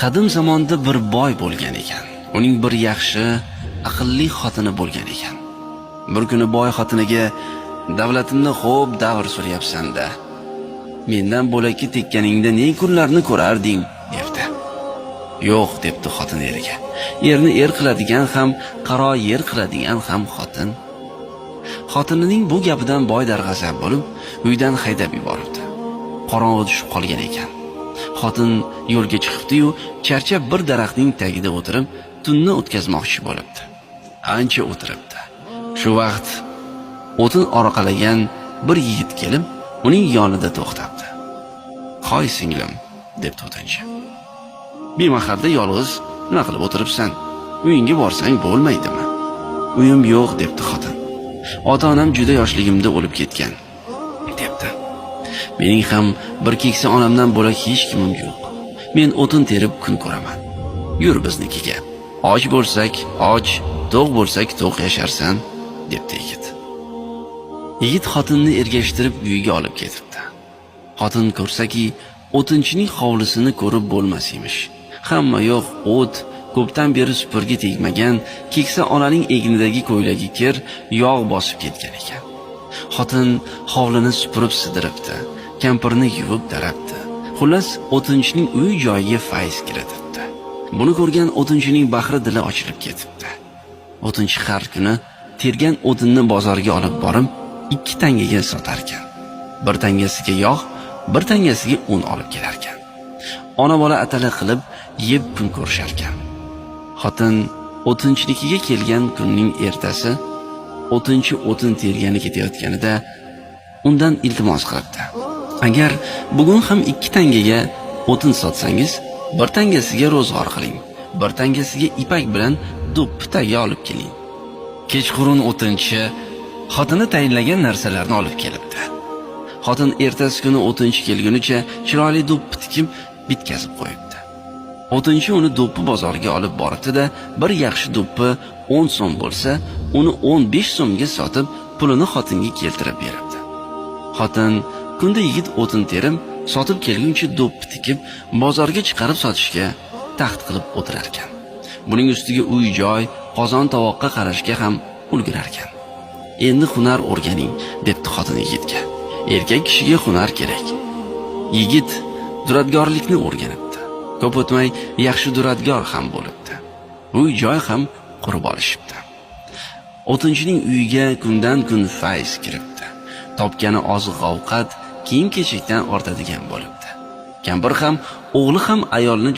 Qadim zamonda bir boy bo'lgan ekan. Uning bir yaxshi, aqlli xotini bo'lgan ekan. Bir kuni boy xotiniga: "Davlatimni xo'p davr suryapsan-da. Mendan bo'lakka tekkaningda ne kunlarni ko'rarding?" debdi. "Yo'q", debdi xotin eriga. "Erni er qiladigan ham, qaro yer qiladigan ham xotin." Xotinining bu gapidan boy darg'azab bo'lib, uydan haydab yuboribdi. Qorong'i tushib qolgan ekan. Xotin yo'lga chiqibdi-yu, charchab bir daraxtning tagida o'tirib, tunni o'tkazmoqchi bo'libdi. Ancha o'tiribdi. Shu vaqt o'tin orqalagan bir yigit kelib, uning yonida to'xtabdi. "Hoy singlim", debdi o'tinchi. "Bemahalda yolg'iz nima qilib o'tiribsan? Uyingga borsang bo'lmaydimi?" "Uyim yo'q", debdi xotin. "Ota-onam juda yoshligimda o'lib ketgan", debdi. "Mening ham bir keksa onamdan bo'lak hech kimim yo'q. Men o'tin terib kun ko'raman. Yur biznikiga. Och bo'lsak, och, to'q bo'lsak, to'q yasharsan", debdi yigit. Yigit xotinni ergashtirib uyiga olib ketibdi. Xotin ko'rsaki, o'tinchining hovlisini ko'rib bo'lmas emish. Hamma yoq o't, ko'pdan beri supurgi tegmagan, keksa onaning egnidagi ko'ylagi kir, yog' bosib ketgan ekan. Xotin hovlini supurib sidiribdi, kampirni yuvib darabdi. Xullas, o'tinchining uy joyiga fayz kiritibdi. Buni ko'rgan o'tinchining bahri dili ochilib ketibdi. O'tinchi har kuni tergan o'tinni bozorga olib borib, 2 tangaga sotarkan. Bir tangasiga yog', bir tangasiga un olib kelarkan. Ona bola atala qilib yeb kun ko'risharkan. Xotin o'tinchinikiga kelgan kunning ertasi o'tinchi o'tin tergani ketayotganida undan iltimos qilibdi. "Agar bugun ham 2 tangaga o'tin sotsangiz, bir tangasiga ro'zg'or qiling, bir tangasiga ipak bilan do'ppi tagi olib keling." Kechqurun o'tinchi xotini tayinlagan narsalarni olib kelibdi. Xotin ertasi kuni o'tinchi kelgunicha chiroyli do'ppi tikib bitkazib qo'yibdi. O'tinchi uni do'ppi bozoriga olib boribdi-da, bir yaxshi do'ppi 10 so'm bo'lsa, uni 15 so'mga sotib, pulini xotinga keltirib beribdi. Xotin kunda yigit o'tin terib, sotib kelguncha do'ppi tikib, bozorga chiqarib sotishga taxt qilib o'tirarkan. Buning ustiga uy joy, qozon tovoqqa qarashga ham ulgurarkan. "Endi hunar o'rganing", debdi xotin yigitga. "Erkak kishiga hunar kerak." Yigit duradgorlikni o'rganibdi. Ko'p o'tmay yaxshi duradgor ham bo'libdi. Uy joy ham qurib olishibdi. O'tinchining uyiga kundan kun fayz kiribdi. Topgani oziq-ovqat, kiyim-kechakdan ortadigan bo'libdi. Kampir ham, o'g'li ham ayolni